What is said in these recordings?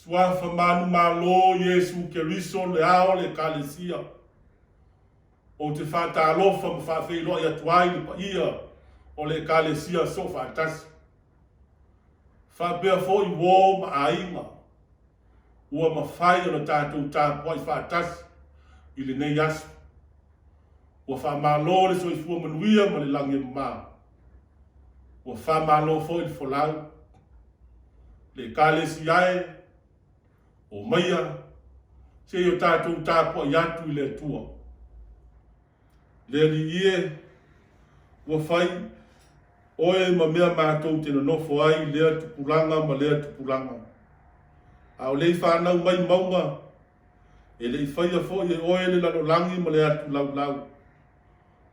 Suafa manumalo Iesu Keriso le Ao o le Ekalesia. Ou te faatalofa ma faafeiloai atu ai i le paia o le Ekalesia Soofaatasi. Faapea foi uo ma aiga ua mafai ona tatou tapuai faatasi i lenei aso. Ua faamalo le soifua manuia ma le lagi e mama. Ua faamalo foi le folau. Le Ekalesia e, omaia, se i o tatou tapuai atu i le Atua. Le Alii e, ua fai Oe ma mea matou te nonofo ai i lea tupulaga ma lea tupulaga. A o le i fanau mai mauga, e le i faia foi e Oe le lalolagi ma le atu laulau.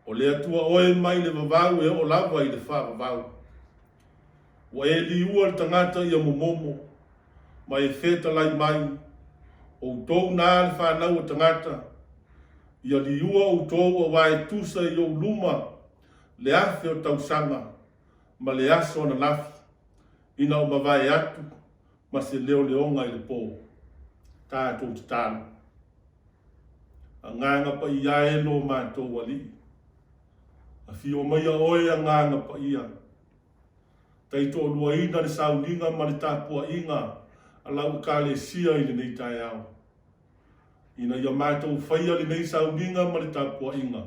O le Atua Oe mai le vavau e oo lava i le faavavau. Ua e liua le tagata ia momomo, ma e fetalai mai, Outou na le fanau o tagata, ia liua outou aua e tusa i ou luma le afe o tausaga ma le aso ananafi, ina o mavae atu ma se leoleoga i le po. Tatou tatalo. Agaga Paia e lo matou Alii, afio maia Oe Agaga Paia, taitoaluaina le sauniga ma le tapuaiga a lau Ekalesia i lenei taeao, ina ia matou faia lenei sauniga ma le tapuaiga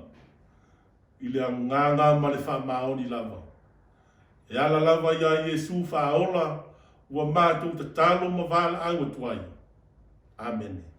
i le agaga ma le faamaoni lava. E ala lava iā Iesu faaola ua matou tatalo ma valaau atu ai. Amene.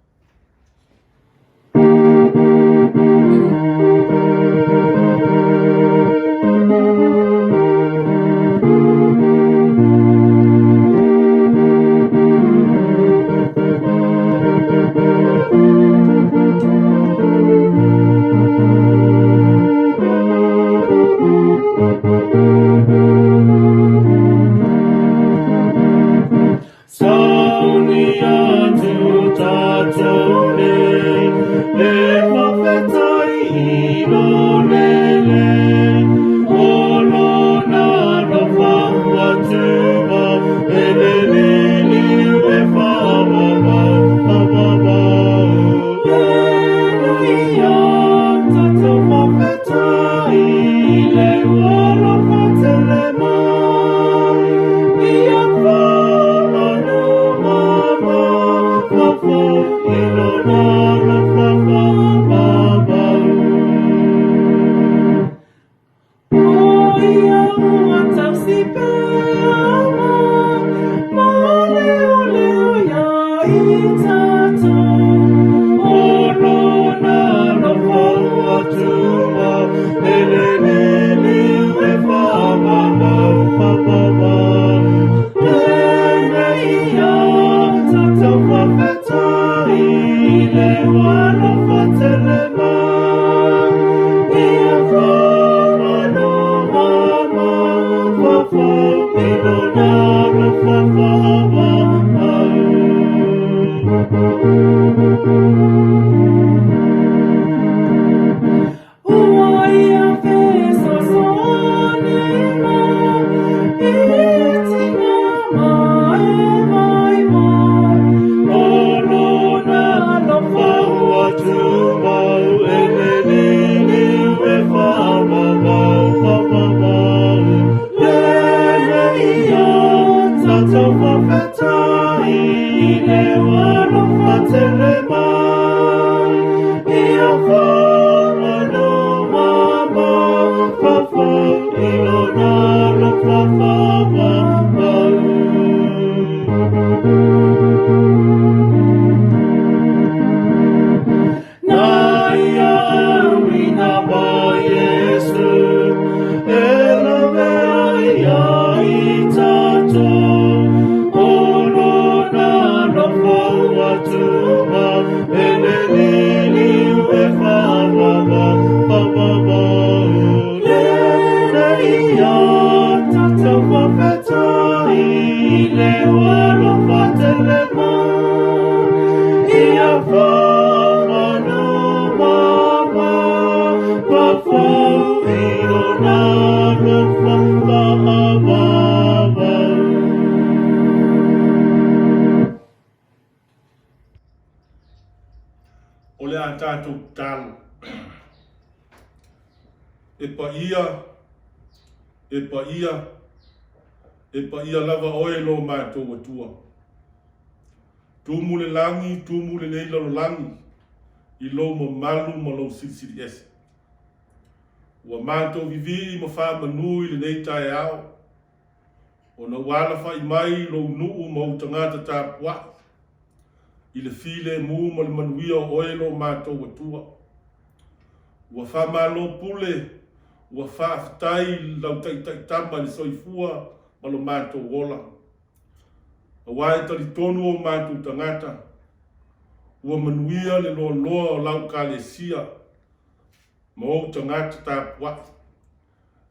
tatalo. E paia, e paia, e paia lava oe lo matou Atua. Tumu le lagi, tumu lenei lalolagi i lou mamalu ma lou silisili ese. Ua matou vivii ma faamanu i lenei taeao, ona ua alafai mai lou nuu ma ou tagata tapuai i le filemu ma le manuia o oe lo matou Atua. Ua faamalo pule, ua faafetai lau taitaitama i le soifua ma lo matou ola. Aua e talitonu o matou tagata, ua manuia le loaloa o lau Ekalesia ma ou tagata tapuai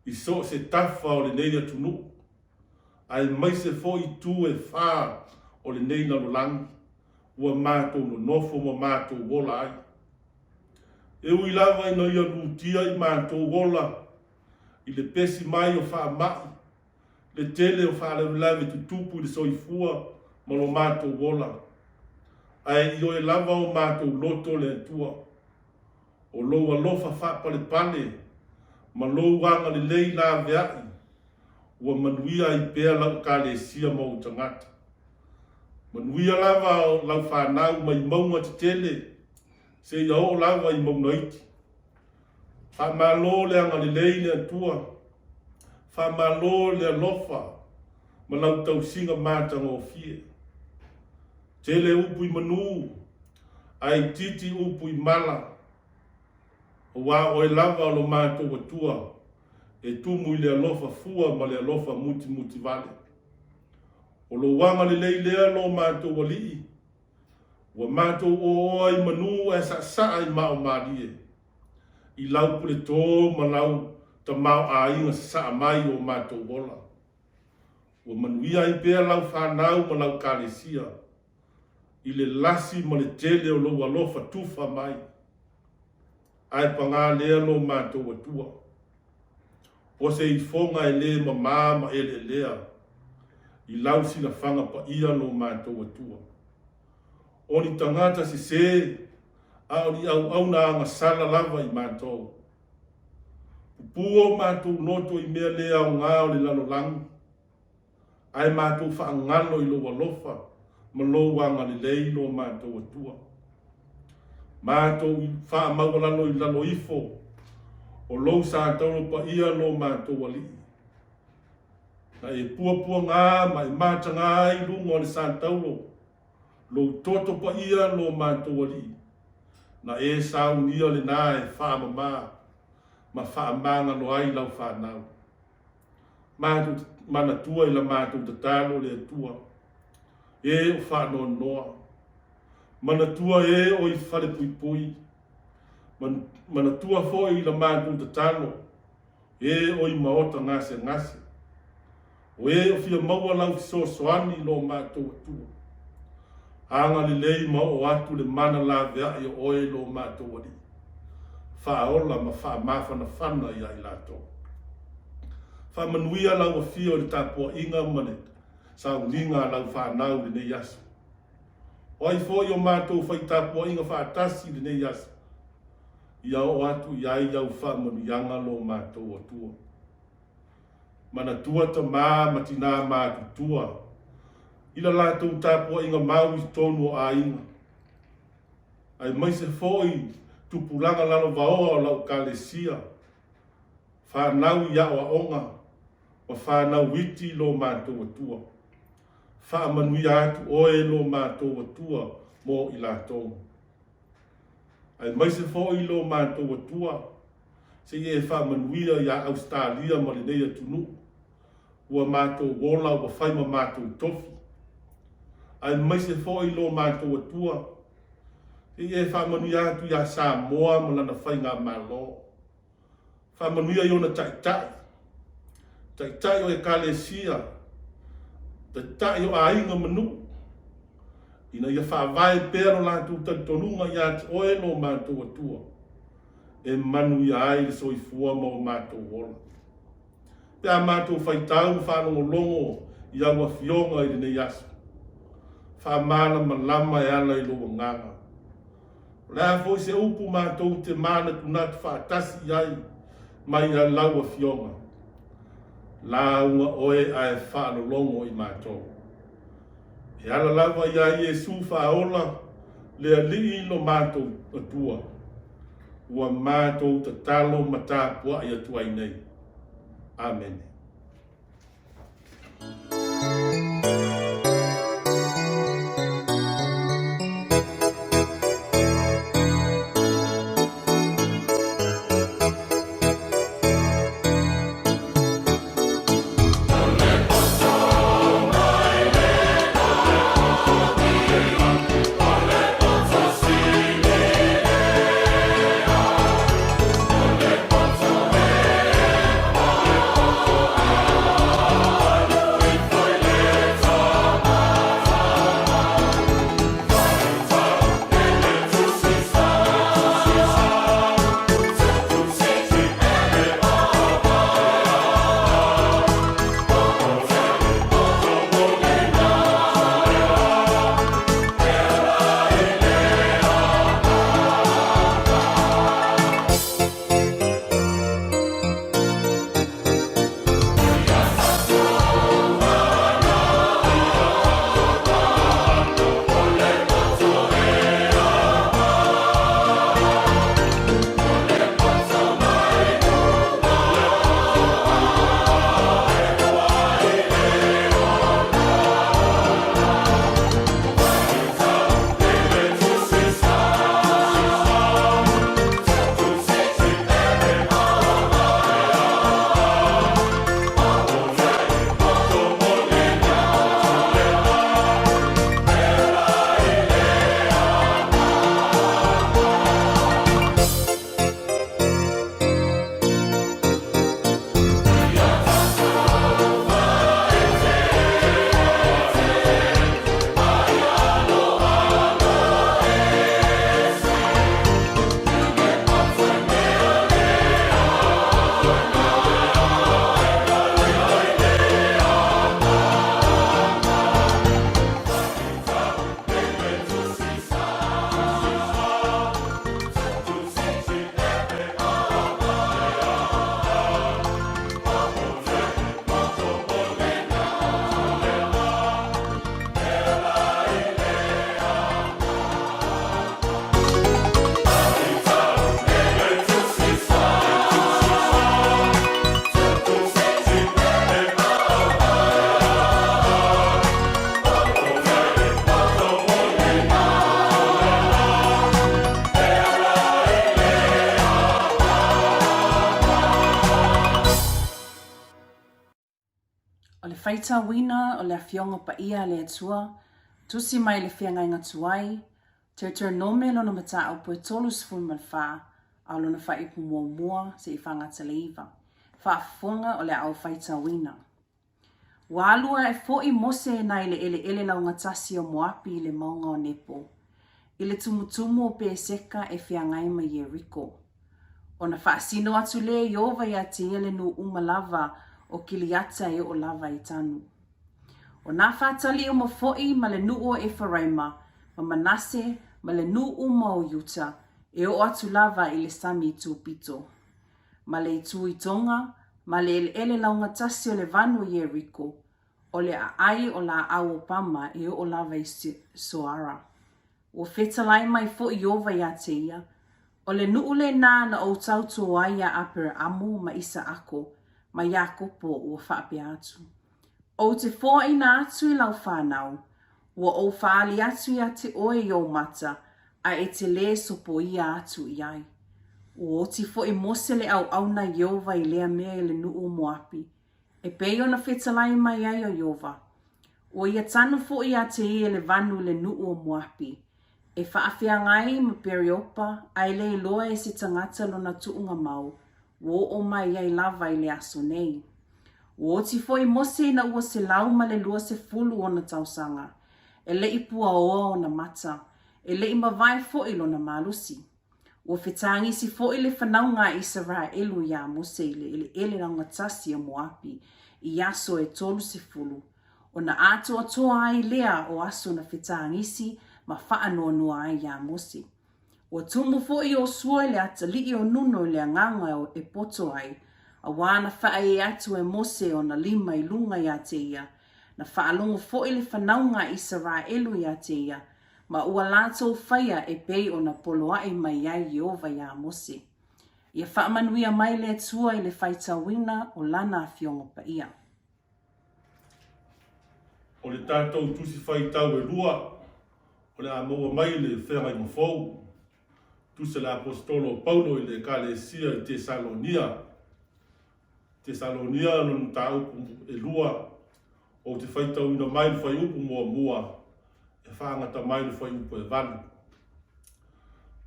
i so o se tafa o lenei atunuu, aemaise foi itu e fā o lenei lalolagi ua matou nonofo ma matou ola ai. E ui lava ina ia lutia i matou ola i le pesi mai o faamai, le tele o faalavelave tutupu i le soifua ma lo matou ola, ae ioe lava o matou loto le Atua, o lou alofa faapalepale ma lou agalelei laveai ua manuia ai pea lau Ekalesia ma ou tagata. Manuia lava lau fanau mai mauga tetele seia oo lava i mauga iti. Faamalo le agalelei le Atua, faamalo le alofa ma lau tausiga matagofie. Tele upu i manu, ae itiiti upu i mala, aua o oe lava o lo matou Atua e tumu i le alofa fua ma le alofa mutimutivale. O lou agalelei lea lo matou Alii, ua matou oaoa i manu ae saasaa i mao malie, i lau puleto ma lau tamaoaiga sasaa mai i o matou ola. Ua manuia ai pea lau fanau ma lau Ekalesia i le lasi ma le tele o lou alofa tufa mai. Ae paga lea lo matou Atua, o se ifoga e le mamā ma eleelea i lau silafaga paia lo matou Atua. O ni tagata sesē, a o ni auauna agasala lava i matou. Pupū o matou loto i mea le aoga o le lalolagi, ae matou faagalo i lou alofa ma lou agalelei lo matou Atua. Matou faamaualalo i lalo ifo o lou satauro paia lo matou Alii. Na e puapuaga ma e mataga ai i luga o le satauro lou toto paia lo matou Alii. Na e saunia lena e faamama ma faamagalo ai lau fanau. Matou manatua i la matou tatalo le Atua, e o faanoanoa. Manatua e o i falepuipui. Manatua foi i la matou tatalo, e o i maota gasegase. O e o fia maua lau fesoasoani i lo matou Atua. Agalelei ma oo atu le mana laveai o oe i lo matou Alii. Faaola ma faamafanafana ia i latou. Faamanuia lau afio i le tapuaiga ma le sauniga a lau fanau i lenei aso. O ai foi o matou fai tapuaiga faatasi i lenei aso, ia oo atu i ai au faamanuiaga lo matou Atua. Manatua tamā ma tinā matutua i la latou tapuaiga mau i totonu o aiga, aemaise foi tupulaga lalovaoa o lau Ekalesia, fanau i aoaoga ma fanau iti lo matou Atua. Faamanuia atu oe lo matou Atua mo i latou. Aemaise foi lo matou Atua, se i e faamanuia ia Ausetalia ma lenei atunuu, ua matou ola ua fai ma matou tofi. Aemaise foi lo matou Atua, se i e faamanuia atu ia Samoa ma lana faigamalo. Faamanuia i ona taitai, taitai o Ekalesia, taitai o aiga ma nuu, ina ia faavae pea lo latou talitonuga ia te oe lo matou Atua, e manuia ai le soifua ma o matou ola. Pe a matou faitau ma faalogologo i au afioga i lenei aso, faamalamalama e ala i lou agaga. O le a foi se upu matou te manatunatu faatasi i ai mai a lau Afioga, lauga oe ae faalologo i matou. E ala lava iā Iesu Faaola le Alii lo matou Atua, ua matou tatalo ma tapuai atu ai nei. Amene. O le faitauina o le Afioga Paia a le Atua, tusi mai le Feagaiga Tuai, Deuteronome lona mataupu e 34, a o lona faaiupu muamua seia fagata le iva. Faafofoga o le a ou faitauina. Ua alu ae foi Mose nai le eleele laugatasi o Moapi i le mauga o Nepo, i le tumutumu o Peseka e feagai ma Ieriko. Ona faasino atu lea e Ieova iā te ia le nuu uma lava o Kiliata e oo lava i Tanu. O nā whātali uma foʻi ma le nuu o Efaraima, ma Manase, ma le nuu uma o Iuta, e oo atu lava i le sami tūpito. Ma le itu i Tonga, ma le eleele laugatasi o le vanu o Ieriko, o le aai o lāʻau o Pama e oo lava i Soara. Ua fetalai mai foʻi Ieova iā te ia, O le nuʻu lenā na ou tautō ai iā ʻAperaʻamo ma ʻIsaʻako ma Iakopo ua faapea atu, Ou te foaina atu i lau whānau, ua ou whaali atu iā te oe i ou mata, a e te lē sopoia atu i ai. Ua oti foʻi Mose le ʻauʻauna Ieova i lea mea i le nuʻu o Moapi, e pei ona fetalai mai ai o Ieova. Ua ia tanu foʻi iā te ia le vanu i le nuʻu o Moapi, E faafeagai ma Periopa, a e le iloa e se tagata lona tuʻuga mau, ua oo mai ai lava i le aso nei. Ua oti foi Mose ina ua 120 ona tausaga, e leʻi puaoa ona mata, e leʻi mavae foi lona malosi. Ua fetagisi foi le fanauga a Isaraelu iā Mose i le eleele laugatasi o Moapi i aso e 30, Ona atoatoa ai lea o aso na fetagisi ma faanoanoa ai iā Mose. Ua tumu foi Iosua i le atalii o Nuno i le agaga e poto ai, auā na faaee atu e Mose ona lima i luga iā te ia, na faalogo foi le fanauga a Isaraelu iā te ia, ma ua lātou faia e pei ona poloaʻi mai ai Ieova iā Mose. Ia faamanuia mai le Atua i le faitauina o Lana Afioga Paia. O le tatou tusi faitau e lua, o le a maua mai le feagaiga fou, tusi a le Aposetolo o Paulo i le Ekalesia i Tesalonia. Tesalonia lona mataupu e lua, ou te faitauina mai le fuaiupu muamua e faagata mai le fuaiupu e valu.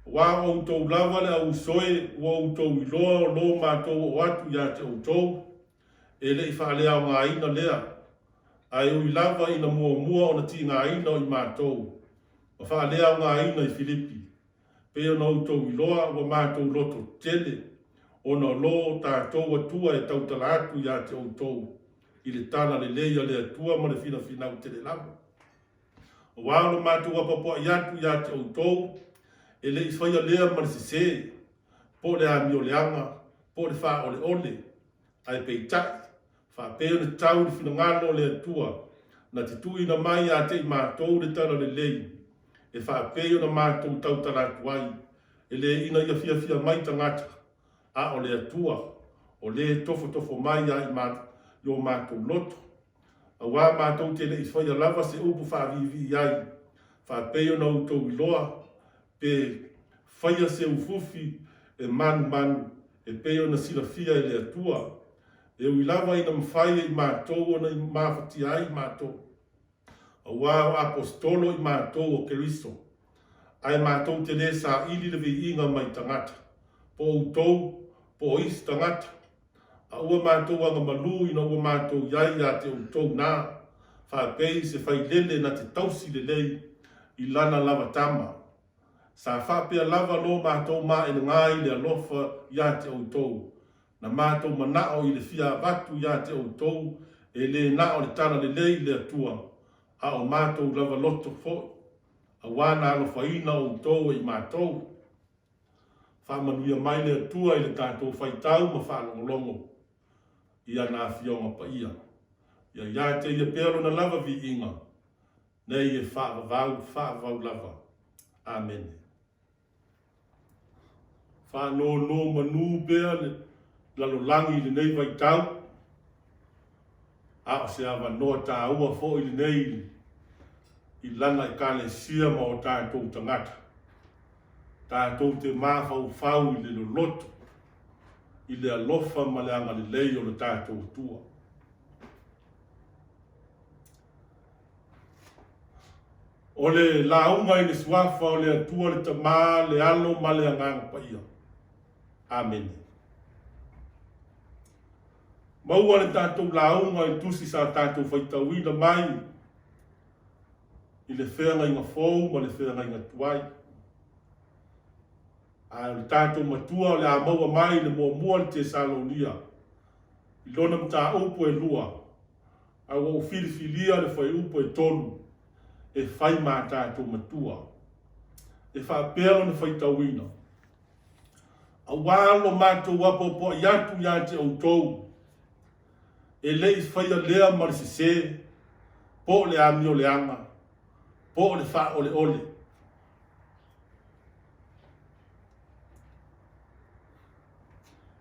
Aua o outou lava le auusoe ua outou iloa o lo matou oo atu ia te outou, e le i faaleaogaina lea, ae ui lava ina muamua ona tigaina o i matou, ma faaleaogaina i Filipi, pei ona outou iloa ua matou loto tele, ona o lo tatou Atua e tautala atu ia te outou i le tala lelei a le Atua ma le finafinau tele lava. Aua o lo matou apoapoai atu ia te outou, e le i faia lea ma le sese, po o le amioleaga, po o le faaoleole, ae peitai, faapea ona tau i le finagalo o le Atua, na te tuuina mai ia te i matou le tala lelei, e faapei ona matou tautala atu ai, e le ina ia fiafia mai tagata, a o le Atua, o le e tofotofo mai ia i o matou loto. Auā matou te le i faia lava se upu faaviivii ai, faapei ona outou iloa, pe faia se ufufi e manumanu e pei ona silafia e le Atua, e ui lava ina mafai e i matou ona mafatia ai matou, auā o Aposetolo i matou o Keriso, ae matou te lē saili le viiga mai tagata, po o outou, po o isi tagata, a ua matou agamalu ina ua matou i ai iā te outou nā, faapei se failele na te tausi lelei i lana lava tama. Sa faapea lava lo matou maelegā i le alofa iā te outou, na matou manao i le fia avatu iā te outou e lē na o le tala lelei i le Atua, a o matou lava loto foi, auā na alofaina outou e i matou. Faamanuia mai le Atua i le tatou faitau ma faalogologo i ana Afioga Paia. Ia ia te Ia pea Lona lava viiga, nei e faavavau, faavavau lava. Amene. Faanonomanu pea le lalolagi i lenei vaitau, a o se avanoa taua foi lenei i Lana Ekalesia ma o tatou tagata. Tatou te mafaufau i le loloto, i le alofa ma le agalelei o lo tatou Atua. O le lauga i le Suafa o le Atua le Tama, le Alo ma le Agaga Paia. Amene. Maua le tatou lauga i tusi sa tatou faitauina mai i le feagaiga fou ma le feagaiga tuai. Ae o le tatou Matua o le a maua mai i le muamua le Tesalonia i lona mataupu e lua, a ua ou filifilia le fuaiupu e tolu e fai ma a tatou Matua. E faapea lona faitauina, Auā lo matou apoapoai atu ia te outou, e le i faia lea ma le sese, po o le amioleaga, po o le faaoleole.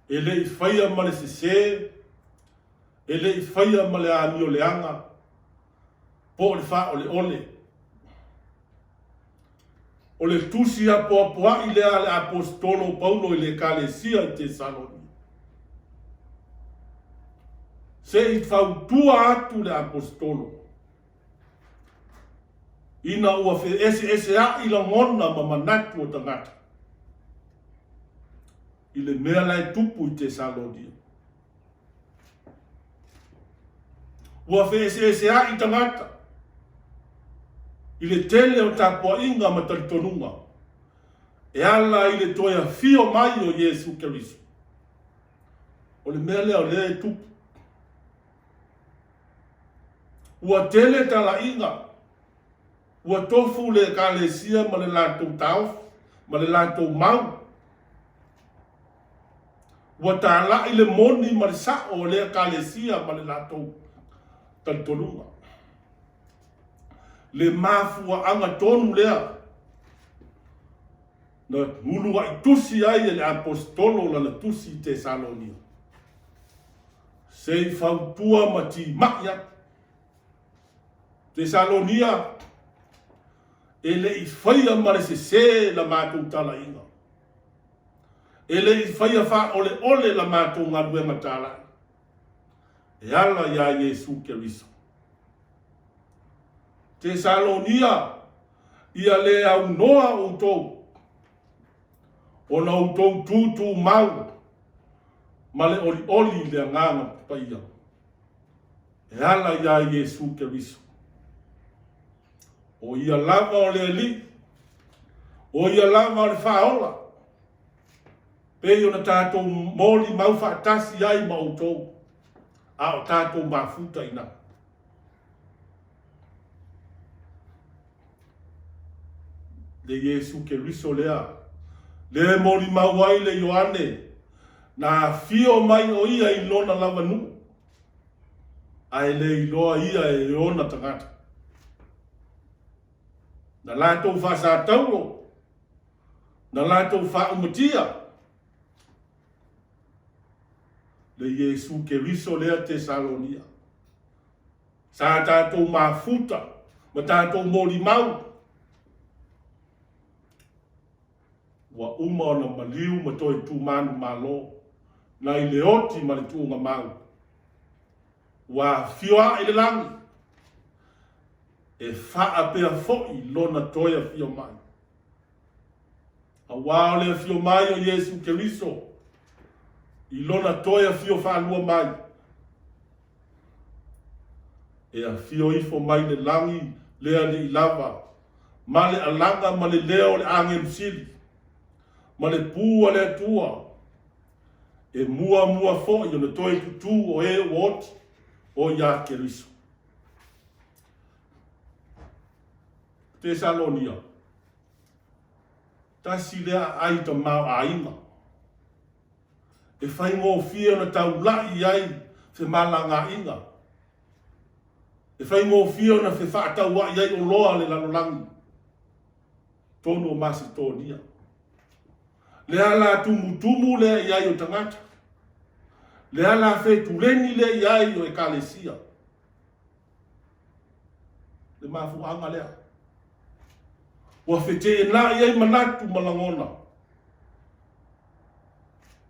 E le i faia ma le sese, e le i faia ma le amioleaga, po o le faaoleole. O le tusi apoapoai lea a le Aposetolo o Paulo i le Ekalesia i Tesalonia. Se i fautua atu le Aposetolo ina ua feeseeseaʻi lagona ma manatu o tagata i le mea la e tupu i Tesalonia. Ua feeseeseaʻi tagata i le tele o tapuaiga ma talitonuga e ala i le toe afio mai o Iesu Keriso. O le mea lea o lea e tupu. Ua tele talaiga, ua tofu le Ekalesia ma le latou taofi ma le latou mau. Ua talai le moni ma le sa'o o lea Ekalesia ma le latou talitonuga. Le mafuaaga tonu lea na ulua'i tusi ai e le Aposetolo lana tusi i Tesalonia, se i fautua ma tima'i atu. Tesalonia, e le i faia ma le sesē la matou talaiga. E le i faia faaoleole la matou galuega talai e ala iā Iesu Keriso. Tesalonia, ia le aunoa outou, ona outou tutumau ma le olioli i le Agaga Paia e ala iā Iesu Keriso. O Ia lava o le Alii, o Ia lava o le Faaola, pei ona tatou molimau faatasi ai ma outou, a o tatou mafuta i ina. Le Iesu Keriso lea, lea e molimau ai le Ioane, na afio mai o Ia i Lona lava nuu, ae le iloa ia e ona tagata. Na latou faasataulo, na latou faaumatia le Iesu Keriso lea Tesalonia. Sa tatou mafuta ma tatou molimau. Ua uma ona maliu ma toe tumanumalo nai le oti ma le tuugamau. Ua afio ae i le lagi, e faapea foi lona toe afio mai. Aua o le afio mai o Iesu Keriso i lona toe afio faalua mai, e afio ifo mai le lagi le Alii lava, ma le alaga ma le leo o le agelu sili, ma le pū a le Atua, e muamua foi ona toe tutū o e ua oti, o iā Keriso. Tesalonia, tasi lea aai tamaoaiga e faigofie ona taula'i ai femalagaaiga, e faigofie ona fefaataua'i ai oloa a le lalolagi, totonu o Masetonia. Le ala tumutumu lea i ai o tagata, le ala fetuleni lea i ai o Ekalesia. Le mafuaaga lea. Ua feteenai ai manatu ma lagona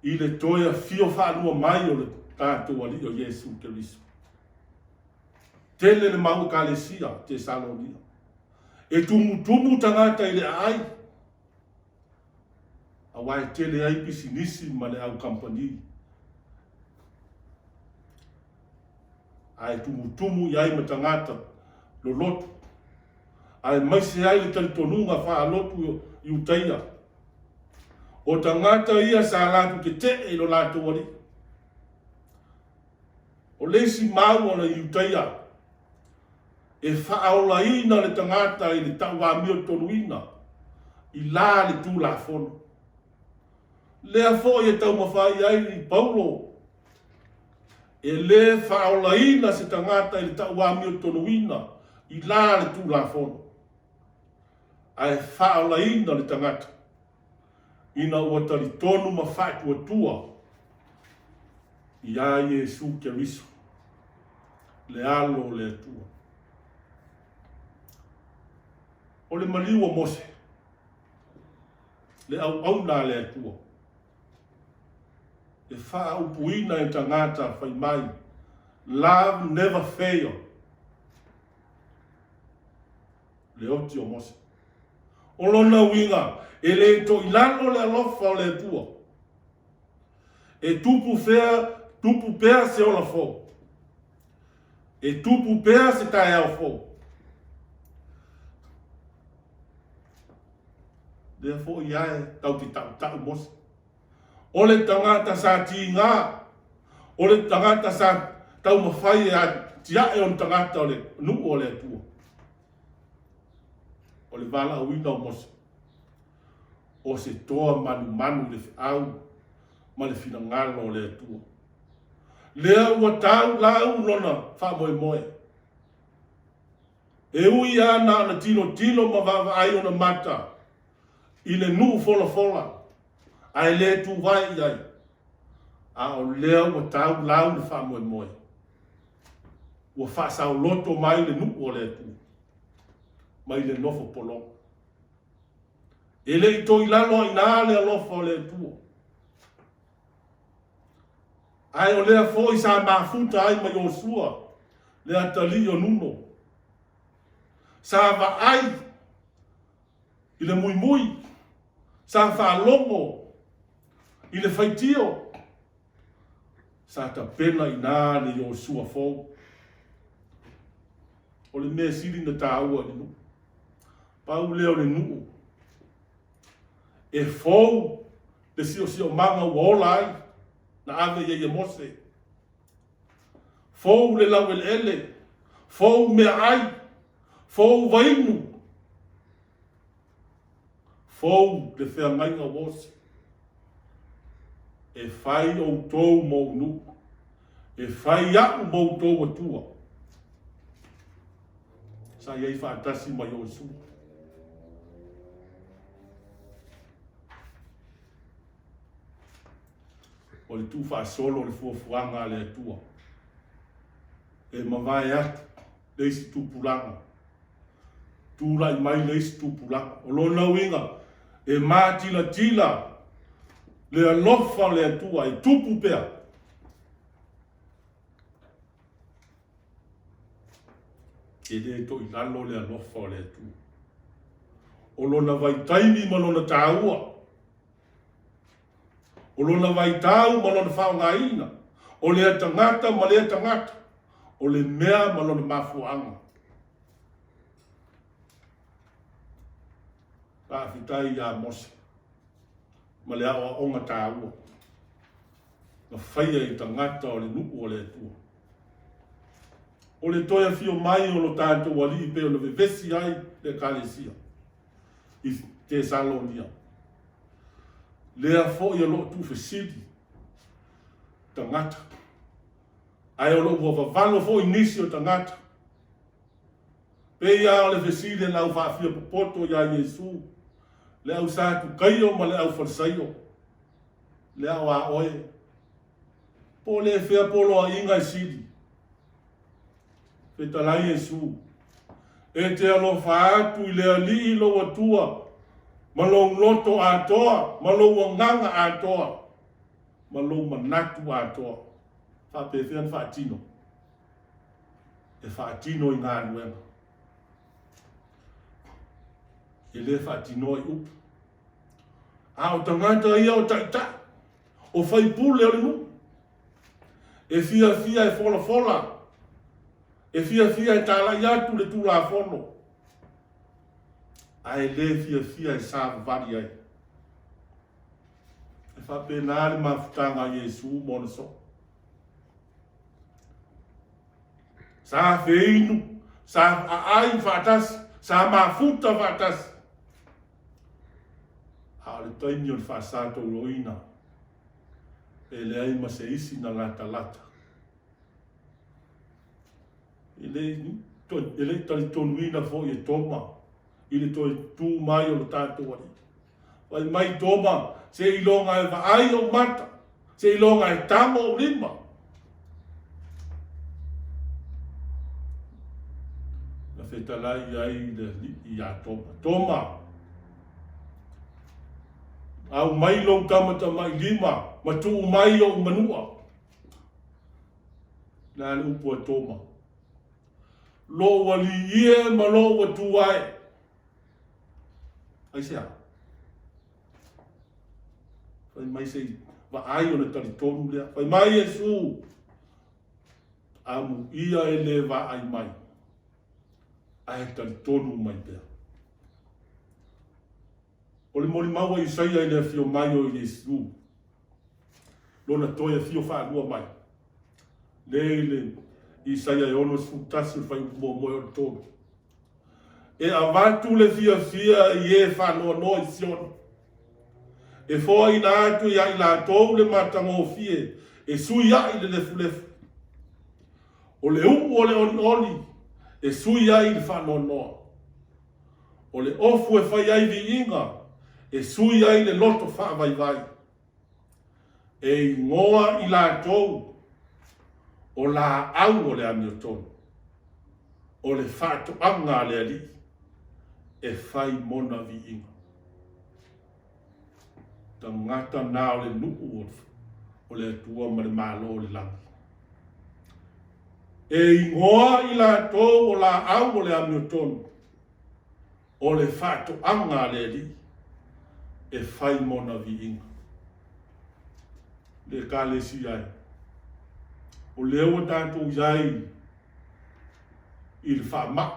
i le toe afio faalua mai o le tatou Alii o Iesu Keriso. Tele le mau Ekalesia Tesalonia. E tumutumu tagata i le aai, aua e tele ai pisinisi ma le au kamupani. Ae tumutumu i ai ma tagata lolotu, aemaise ai le talitonuga faalotu Iutaia. O tagata ia sa latou tetee i lo latou alii. O le isi mau a le Iutaia, e faaolaina le tagata i le tauamiotonuina i la le Tulafono. Lea foi e taumafai ai Paulo, e le faaolaina se tagata i le tauamiotonuina i la le Tulafono, ae faaolaina le tagata ina ua talitonu ma faatuatua iā Iesu Keriso, le Alo o le Atua. O le maliu o Mose, le auauna a le Atua, e faaupuina e tagata fai mai, Love never fail. Le oti o Mose. O lona uiga, e le toilalo le alofa o le Atua. E tupu fea, tupu pea se ola fou. E tupu pea se taeao fou. Lea foi ae tau te ta'uta'u Mose. O le tagata sa tiga, o le tagata sa taumafai e atia'e ona tagata o le nuu o le Atua. O le valaauina o Mose. O se toa manumanu i le feau ma le finagalo o le Atua. Lea ua tau lau lona faamoemoe. E ui lava na ona tilotilo ma vaavaai ona mata i le nuu folafola ae le tuvae i ai, a o lea ua tau lau le faamoemoe, ua faasaoloto mai le nuu o le Atua mai le nofo pologa. E le i toilalo ai ina le alofa o le Atua. Ae o lea foi sa mafuta ai ma Iosua le atalii o Nuno. Sa vaai i le muimui, sa faalogo i le faitio, sa tapena i ina le Iosua fou. O le mea sili na taua i le nuu, pau lea o le nuu e fou le siosiomaga ua ola ai na ave i ai e Mose. Fou le laueleele, fou meaai, fou vainu, fou le feagaiga o Mose. E fai outou ma ou nuu, e fai au ma outou Atua. Sa i ai faatasi ma Iosua. O le tuufaasolo o le fuafuaga a le Atua e mavae atu le isi tupulaga, tulai mai le isi tupulaga. O lona uiga, e matilatila le alofa o le Atua e tupu pea. E le toilalo le alofa o le Atua. O lona vaitaimi ma lona taua, o lona vaitau ma lona faaaogaina, o lea tagata ma lea tagata, o le mea ma lona mafuaaga. Faafetai ia Mose ma le aoaoga taua na faia i tagata o le nuu o le Atua. O le toe afio mai o lo tatou Alii pei ona vevesi ai le Ekalesia i Tesalonia, lea foi o lo o tuufesili tagata, ae o lo o ua vavalo foi nisi o tagata. Pei lava o le fesili a le au faafia popoto ia Iesu, le au Satukaio ma le au Falisaio, Le ao a oe, po o le fea poloaiga e sili? Fetalai Iesu, E te alofa atu i le Alii lou Atua ma lou loto atoa, ma lou agaga atoa, ma lou manatu atoa. Faapefea ona faatino? E faatino i galuega. E le faatinoa i upu. A o tagata ia o taitai, o faipule o le nuu, e fiafia e folafola, e fiafia e talai atu le Tulafono, ae le fiafia e savavali ai. E faapena le mafutaga a Iesu ma ona soo. Sa feinu, sa aai faatasi, sa mafuta faatasi. A o le taimi o le faasatouloina, e leai ma se isi na latalata. E le i talitonuina foi e Toma i le toe tu mai o lo tatou Alii. Fai mai Toma, seiloga e vaai ou mata, seiloga e tamo ou lima. Na fetalai i ai le Alii iā Toma, Toma, aumai lou tamatamailima ma tuu mai ou manua. Le a le upu a Toma, Lou alii e ma lou Atua e. Aisea? Fai mai se i vaai ona talitonu lea. Fai mai Iesu, amuia e le vaai mai, ae talitonu mai pea. O le molimau a Isaia i le afio mai o Iesu, lona toe afio faalua mai, lea i le Isaia e 61 o le fuaiupu muamua e oo i le 3. E avatu le fiafia i e faanoanoa i Siona. E foaina atu ia i latou le matagofie e sui ai le lefulefu. O le uu o le olioli e sui ai le faanoanoa. O le ofu e fai ai viiga e sui ai le loto faavaivai. E igoa i latou o laau o le amiotonu, o le faatoaga a le Alii e fai mona viiga. Tagata na o le nuu o le Atua ma le Malo o le lagi. E igoa i latou o laau o le amiotonu, o le faatoaga a le Alii e fai mona viiga. Le Ekalesia e, o lea ua tatou i ai i le faamai,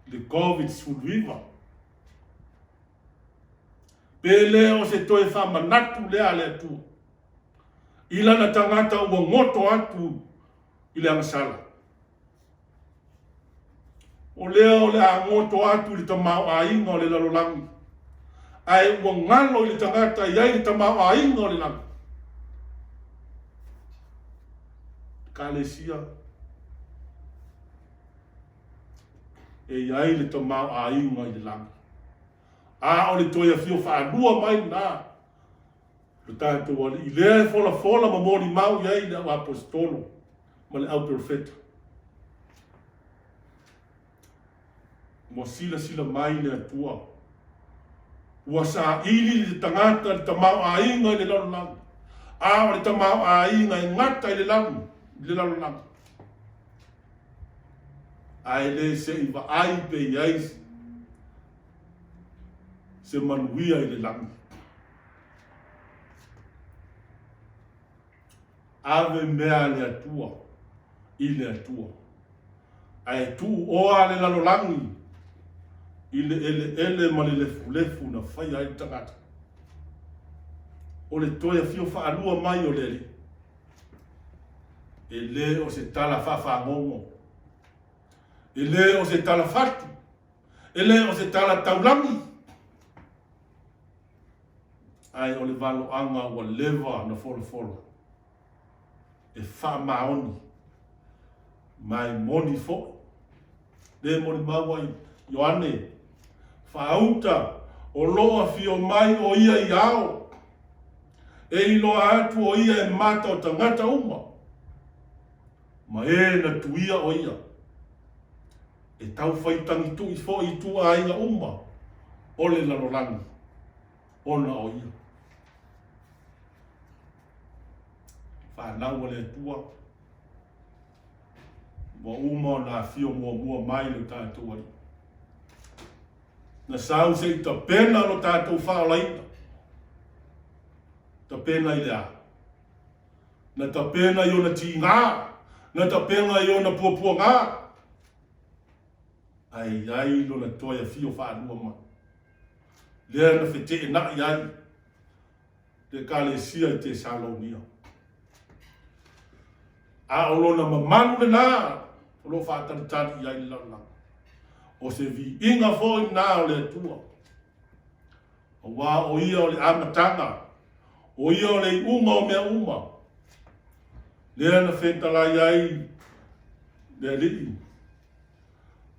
le Covid-19, pe le o se toe faamanatu lea a le Atua i lana tagata ua goto atu i le agasala. O lea o le a goto atu i le tamaoaiga o le lalolagi, ae ua galo i le tagata e i ai le tamaoaiga o le lagi. Ekalesia, e i ai le tamaoaiga i le lagi. A o le toe afio faalua mai lena lo tatou Alii, lea e folafola ma molimau i ai le au aposetolo ma le au perofeta. Ua silasila mai le Atua, ua saili le tagata le tamaoaiga i le lalolagi, a o le tamaoaiga e gata i le lagi, i le lalolagi. Ae le se i vaai pe i ai se manuia i le lagi. Ave mea a le Atua i le Atua, ae tuu oa le lalolagi i le eleele ma le lefulefu na faia ai le tagata. O le toe afio faalua mai o le Alii, e le o se tala faafagogo, e le o se tala fatu, e le o se tala taulagi, ae o le valoaga ua leva na folafola e faamaoni ma e moni foi. Le molimau ai Ioane, faauta o lo o afio mai o ia i ao, e iloa atu o ia e mata o tagata uma, ma e na tuia o ia. E tau fai tagituʻi foi i ituaiga uma o le lalolagi ona o ia. Fanau a le Atua, ua uma ona afio muamua mai lo tatou Alii. Na sau se i tapena lo tatou faaolaina. Tapena i le a? Na tapena i ona tiga, na tapena i ona puapuaga, ae i ai lona toe afio faalua mai. Lea na feteenai ai le Ekalesia i Tesalonia. A o lona mamalu lena o lo o faatalitali i ai le lalolagi. O se viiga foi lena o le Atua. Aua o Ia o le amataga, o Ia o le iuga o mea uma. Lea na fetalai ai le Alii,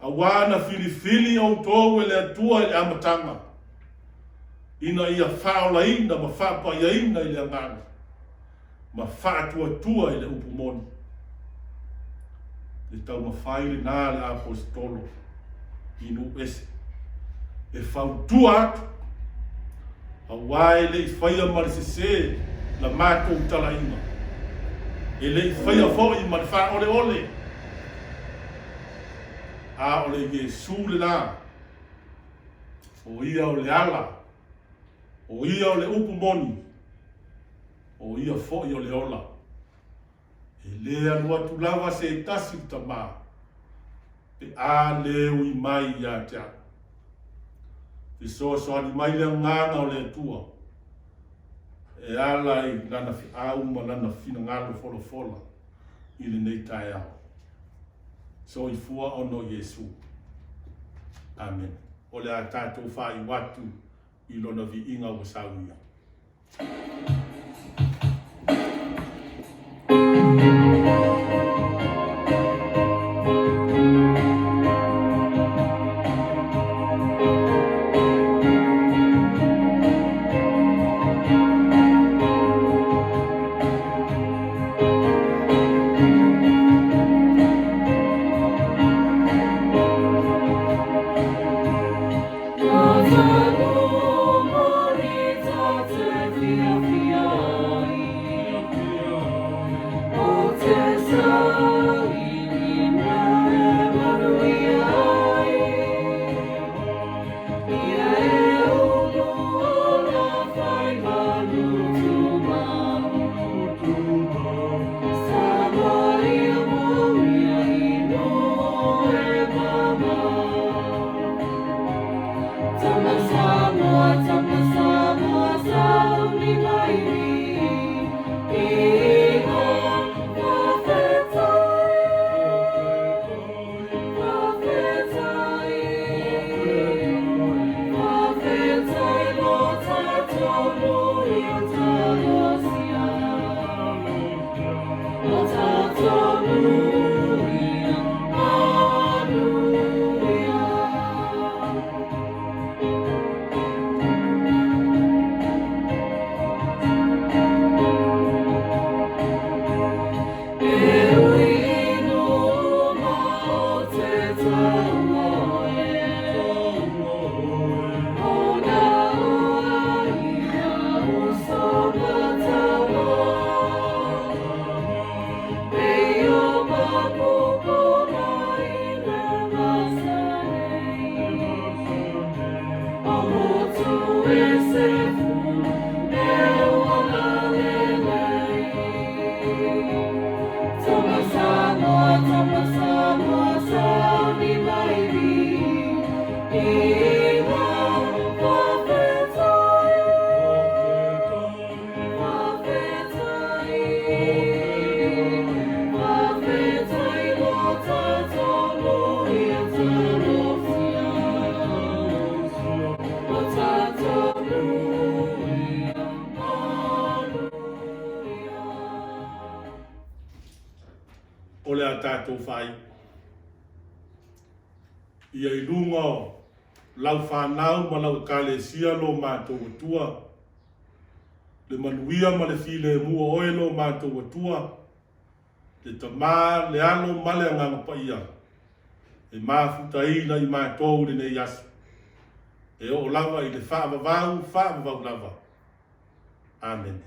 aua na filifili outou e le Atua i le amataga, ina ia faaolaina ma faapaiaina i le Agaga, ma faatuatua i le upu moni. Le taumafai lena a le Aposetolo i nuu ese, e fautua atu, aua e le i faia ma le sese la matou talaiga, e le i faia foi ma le faaoleole, a o le Iesu lena, o ia o le ala, o ia o le upu moni, o ia foi o le ola. E le alu atu lava se tasi i le Tama, pe a le ui mai ia te au. Fesoasoani mai le Agaga o le Atua e ala i Lana feau ma Lana finagalo folafola i lenei taeao. Soifua ona o Iesu. Amene. O le a tatou faaiu atu i Lona viiga ua saunia. O le a tatou faaiu ia i luga o lau fanau ma lau Ekalesia lo matou Atua, le manuia ma le filemu o oe lo matou Atua, le Tama, le Alo ma le Agaga Paia, e mafutaina i matou i lenei aso, e oo lava i le faavavau, faavavau lava. Amene.